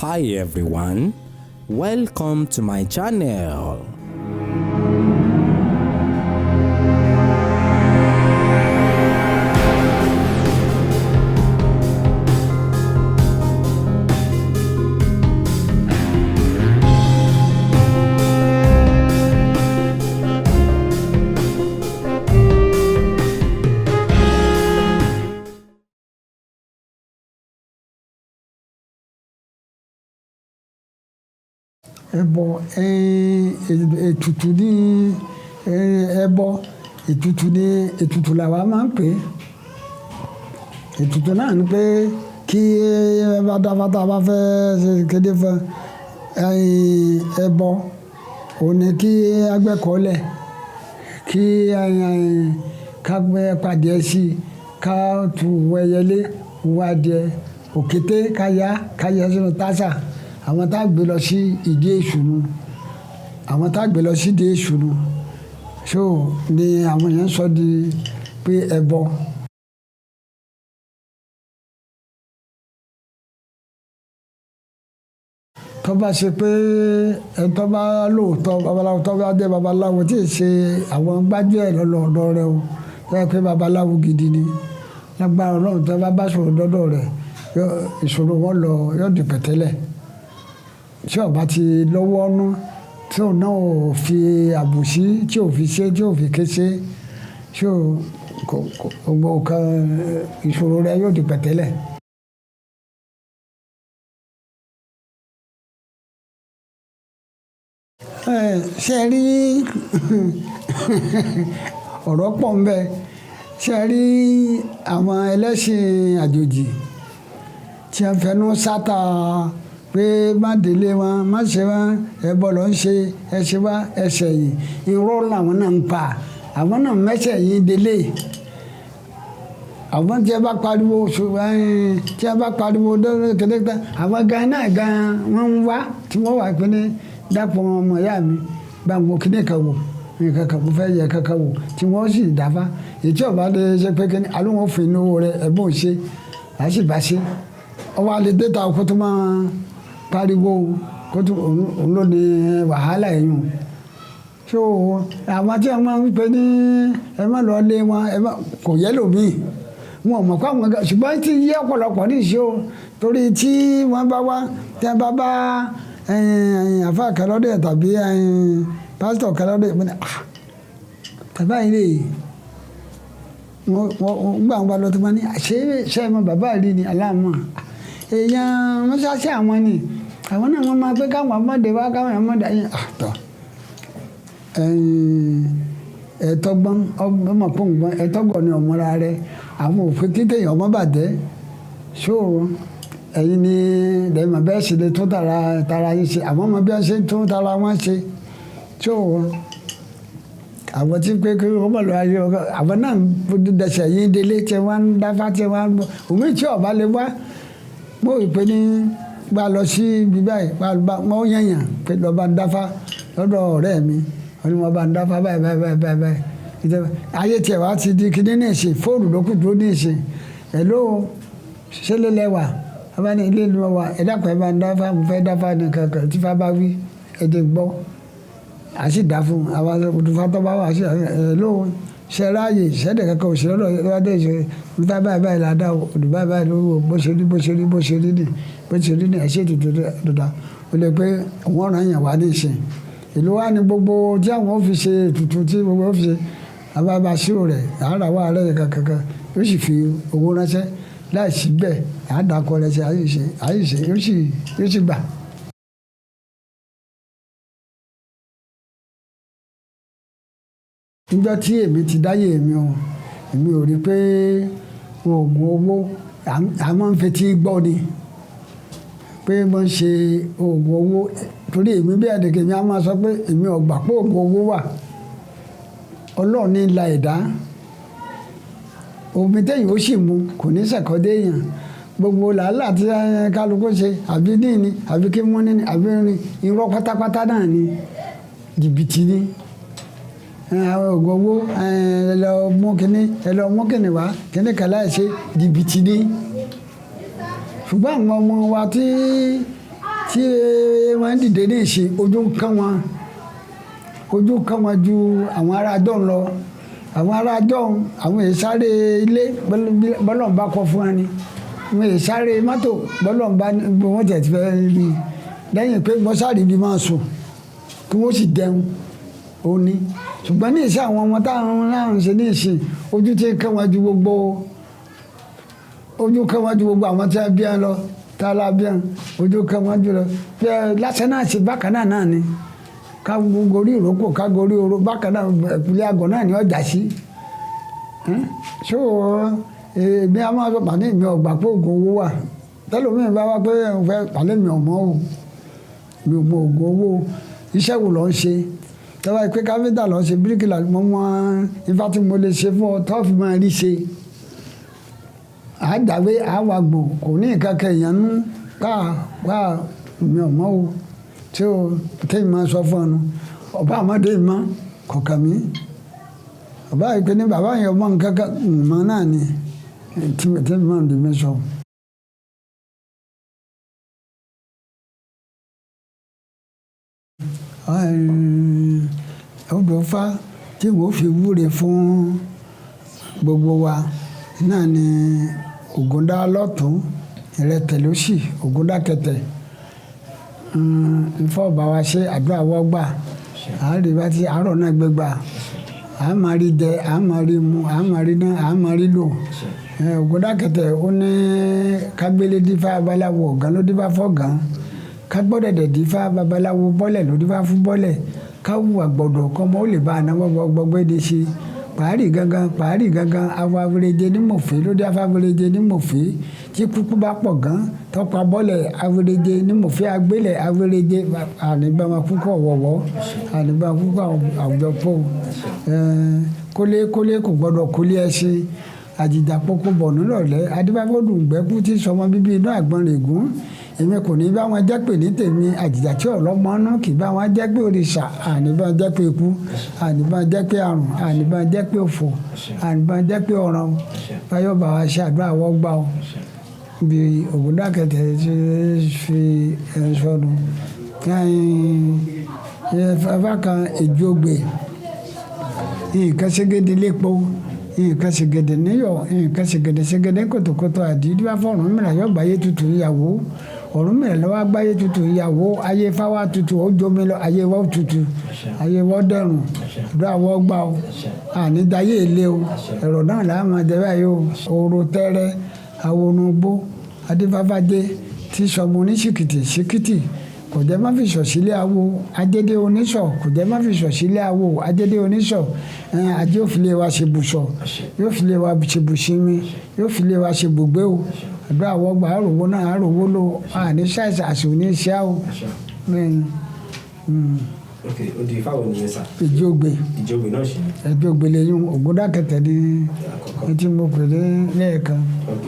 Hi everyone, welcome to my channel. Ẹbọ, ètùtù ní ẹbọ, ètùtù ní ètùtù làwa máa ń pè é. Ètùtù náà ni pé kí bá dáfá tá a bá fẹ́ ṣe kéde fún ẹbọ, òun ni kí agbẹ́kọ̀ọ́lẹ̀, kí ká gbé padìẹ sí i, ká tu ẹyẹlé, wọ adìẹ, òkété ká yá sínú tásà. Àwọn tá a gbé lọ sí ìdí èṣù nu, àwọn tá a gbé lọ sí ìdí èṣù nu. So ni àwọn èèyàn sọ di pé ẹbọ. Tó bá ṣe pé ẹ tó bá lóòótọ́ babaláwo, tó bá jẹ́ babaláwo tí ì ṣe àwọn gbájúẹ̀ lọ́dọ̀ rẹ o, tó yẹ pé babaláwo gidi ni, lágbára Ọlọ́run, tó bá bá sọ̀rọ̀ dọ́dọ̀ rẹ̀, ìṣòro wọn lọ, yóò di pẹ̀tẹ́lẹ̀. Tí ó bá ti lọ́wọ́ nú, tí òun náà ò fi àbòsí, tí ò fi ṣe, tí ò fi ké ṣe, tí ò kò gbogbo nǹkan ìṣòro rẹ̀ yóò di pẹ̀tẹ́lẹ̀. Ṣé ẹ rí ọ̀rọ̀ pọ̀ ń bẹ? Ṣé ẹ rí àwọn ẹlẹ́sìn àjòjì tí wọ́n fẹnu sáta pé má délé wọn, má ṣe wọn, ẹbọ ló ń ṣe, ẹ ṣe wá, ẹ ṣẹ̀yìn. Irọ́ làwọn náà ń pa. Àwọn náà mẹ́sẹ̀ yín délé. Àwọn tí ẹ bá pariwo, tí ẹ bá pariwo kékeré, àwọn gan náà gan wọ́n ń wá tí wọ́n wà pé ní dápọ̀ ọmọ ìyá mi, bá ń wo kíní kan wò, nǹkan kan mo fẹ́ yẹ kankan wò, tí wọ́n sì dáfá. Èyí tí ọba lè ṣe pé kíní, alóhùn òfin inú rẹ̀ ẹ̀bùn ṣe, a sì bá ṣe. Ọwọ́ alẹ́ dé ta kó tó máa pariwo, kó tó òun ló ní wàhálà ẹ̀yùn. So àwọn tí a máa ń pè ní ẹ má lọ lé wọn, ẹ má kò yẹ lómi. Wọn ò mọ̀ pé àwọn gan, ṣùgbọ́n tí yé ọ̀pọ̀lọpọ̀ ní ìṣe o, torí tí wọ́n bá wá, tí wọ́n bá bá àfáà kan lọ́dẹ̀ tàbí pásítọ̀ kan lọ́dẹ̀, mo ní, ah, bàbá yìí lè, wọ́n gbà wọn bá lọ tó máa ní, ṣé ẹ mọ bàbá rí ni aláàmọ̀. Èèyàn mọ́ṣáláṣí àwọn ni, àwọn náà wọ́n máa pé káwọn ọmọdé wá, káwọn ọmọdé ayé, àtọ̀. Ẹ̀tọ́gbọ́n, ọmọ pọ̀ngbọ́n, ẹ̀tọ́gbọ́n ni ọmọra rẹ̀. Àwọn òfin títẹ̀ èèyàn ọmọ bàjẹ́. So ẹ̀yin ni lẹ́yìn bẹ́ẹ̀ sì lè tún tara yín ṣe. Àwọn ọmọ bí wọ́n ṣe ń tún tara wọn ṣe. So àwọn tí pé kí wọ́n mọ̀ lọ ayé ọkọ, àwọn náà ń dẹsẹ̀ yín délé tí wọ́n ń dáfá tí wọ́n ń bọ̀. Òmí tí ọba lè wá, mo rí pé ní gba lọ sí ibi báyìí, gba wọ́n yẹ̀yàn pé lọ bá ń dáfá lọ́dọ̀ ọ̀rẹ́ mi. Wọ́n ní wọ́n bá ń dáfá báyìí báyìí báyìí báyìí báyìí. Ayé tiẹ̀ wá ti di kíní ní ìsìn, fóònù ló kù tó ní ìsìn. Hello, ṣé lè lẹ́wà? Wọ́n bá ní ilé ìlú wa, ẹ dákun ẹ bá ń dáfá, mo fẹ́ dáfá ní kankan tí fá bá wí, ẹ ti gbọ́. A sì dá fún un, àwọn olùfà tó bá wà sí, hello, ṣe ráàyè, ṣẹ́dẹ̀ kankan ò sí lọ́dọ̀ ẹ bá dé ṣe, níta báyìí báyìí la dá o, odò báyìí báyìí ló wò, bó ṣe rí, bó ṣe rí, bó ṣe rí nì, bó ṣe rí nì, ẹ ṣe ètùtù dáadáa. Ó lè pé wọ́n rán èèyàn wá ní ìsìn. Ìlú wa ni gbogbo tí àwọn ó fi ṣe ètùtù tí gbogbo ó fi ṣe, a bá ba ṣírò rẹ̀, à ń ra wá rẹ̀ kankan, yóò sì fi owó ránṣẹ́ láìsí bẹ́ẹ̀, à ń dàkọ rẹ̀ ṣe, à sì ṣe, à sì ṣe, yóò sì gbà. Níjọ́ tí èmi ti dáyé mi o, èmi ò rí pé oògùn owó, a máa ń fetí gbọ́ ni pé wọ́n ń ṣe oògùn owó. Torí èmi bí ẹ̀dẹ̀kẹ̀ mi a máa sọ pé èmi ò gbà pé oògùn owó wà. Ọlọ́run ní la ẹ̀dá. Omi tẹ́yìn ó sì mu kò ní ṣẹ̀kọ́ dé èèyàn. Gbogbo làálàá tí kálukú ṣe, àbí níní, àbí kí mú níní, àbí ní irọ́ pátápátá náà ni, jìbìtì ni. Àwọn oògùn owó, ẹ lọ mú kíní, ẹ lọ mú kíní wá, kíní kan láì ṣe, jìbìtì ni. Ṣùgbọ́n àwọn ọmọ wa tí tí wọ́n ń dìde ní ìsìn, ojú ń kán wọn, ojú kán wọn ju àwọn ará dọ́n lọ. Àwọn ará dọ́n, àwọn èyí sáré ilé bọ́lọ̀ ń bá kọ́ fún wa ni, àwọn èyí sáré mọ́tò bọ́lọ̀ ń bá wọ́n tẹ̀ fẹ́ rí lẹ́yìn pé wọ́n sáré ibi máa sùn kí wọ́n sì dẹun ó ní. Ṣùgbọ́n ní ìsìn, àwọn ọmọ táwọn náà ń ṣe ní ìsìn, ojú ti kán wọn ju gbogbo, ojú kán wọn ju gbogbo àwọn tí wọ́n bí wọn lọ, tá a la bí wọn, ojú kán wọn jù lọ. Bí ẹ lásán náà ṣe bákan náà náà ni ká gorí ìrókò, ká gorí oró bákan náà, ìpìlẹ̀ àgọ́ náà ni ọjà sí. So èmi a máa sọ pàdé mi ọgbà pé oògùn owó wà. Tẹlifíìn bá wá pé òun fẹ́ pàdé mi, ọmọ o, mi ò mọ oògùn owó. Iṣẹ́ wo ló ń ṣe? Tọ́wọ́ pé káfíńtà ló ń ṣe, bíríkìlà, mo mọ ifá tí mo lè ṣe fún ọ tó fi máa rí ṣe. Àdàwé àwàgbò kò ní nǹkan kan èèyàn nú ká wá, mi ò mọ̀ o. Tí o tẹ́yìn máa sọ fún ọ nu ọba àmọ́dé mọ́ kọ̀ọ̀kan mi ọba yìí pé ní bàbá yẹn ọmọ nǹkan kan mọ́ náà ni tí tí mo ń di mi sọ. Odò Ifá tí wọ́n fi wúre fún gbogbo wa náà ni Ògúndá lọ́tún, ìrẹtẹ̀ lósì, Ògúndá kẹtẹ̀. Ifá ọba wa ṣe àdúrà wọ́gbà, àárí bá ti àárọ̀ náà gbégbá, à máa rí jẹ, à máa rí mu, à máa rí ná, à máa rí lò. Ògúndá kẹtẹ̀ ó ní kágbélé dífá babaláwo ọ̀gán ló dífá fọ́gán, kágbọ́dẹ̀dẹ̀ dífá babaláwo bọ́lẹ̀ ló dífá fún bọ́lẹ̀, káwùwà gbọ̀dọ̀ kọ́mọ ó lè bá ànáwó gbọgbẹ́dẹ ṣe. Pàárì gangan, pàárì gangan, awo awéréje ní mòfé ló dé afáwéréje ní mòfé. Tí kúkú bá pọ̀ gan tọ́pa bọ́lẹ̀, awéréje ní mòfé agbélẹ̀ awéréje àníbàmọ́ kúkú ọ̀wọ̀wọ́, àníbàmọ́ kúkú àwùjọpọ̀. Kólé kólé kò gbọdọ̀ kólé ẹṣin, àjìjà poko bọ̀ nírọ̀lẹ́, adébáfọ́dù gbẹ́kú tí sọmọ bíbí inú àgbọn règún. Èmi kò ní bá wọn jẹ́ pé ní tèmi, àjìjà tí ọlọ́mọ nú kì í bá wọn jẹ́ pé òrìṣà, àní bá jẹ́ pé ikú, àní bá jẹ́ pé àrùn, àní bá jẹ́ pé òfò, àní bá jẹ́ pé ọ̀ràn. Báyọ̀ bá wa ṣe àdúrà wọ́n gbà ó. Bí Ògúndá kẹtẹ̀ ṣe fi ẹ̀ sọnù. Ifá kan ìjọgbe, nǹkan ṣẹ́gẹ́dẹ́ lépo, nǹkan ṣègèdè níyọ̀, nǹkan ṣègèdè ṣègèdè kòtòkòtò àdìdí wá fún Ọ̀rúnmìlà yóò gbáyé tutù ìyàwó. Ọ̀rúnmìlà ló wá gbáyé tutù ìyàwó, ayé Ifá wá tutù, ó jomi lọ, ayé wa ó tutù, ayé wa ó dẹrùn, àdúrà wọ́n gbà ó. Àní dayé ilé o, ẹ̀rọ náà là á máa jẹ báyìí o. Oro tẹ́rẹ́, awonugbó, adífáfájé tí sọmọ oníṣìkìtì ṣìkìtì kò jẹ́ má fi sọ̀ sílé awo, ajédé oníṣọ̀ kò jẹ́ má fi sọ̀ sílé awo, ajédé oníṣọ̀. Ajé ò fi lé wa ṣe bùsọ̀, yóò fi lé wa ṣe bùsinmi, yóò fi lé wa ṣe bùgbé o. Àdúrà wọ́n gbà, àròwó náà, àròwó lò, àní ṣàìsàn, àṣì ò ní ṣe á o. Ok, ó di Ifá wo nìyẹn sà? Ìjọgbe. Ìjọgbe náà ṣì ni. Ìjọgbe lẹ́yìn Ògúndá kẹtẹ̀ ní àkọ́kọ́ tí mo pè ní lẹ́ẹ̀kan. Ok.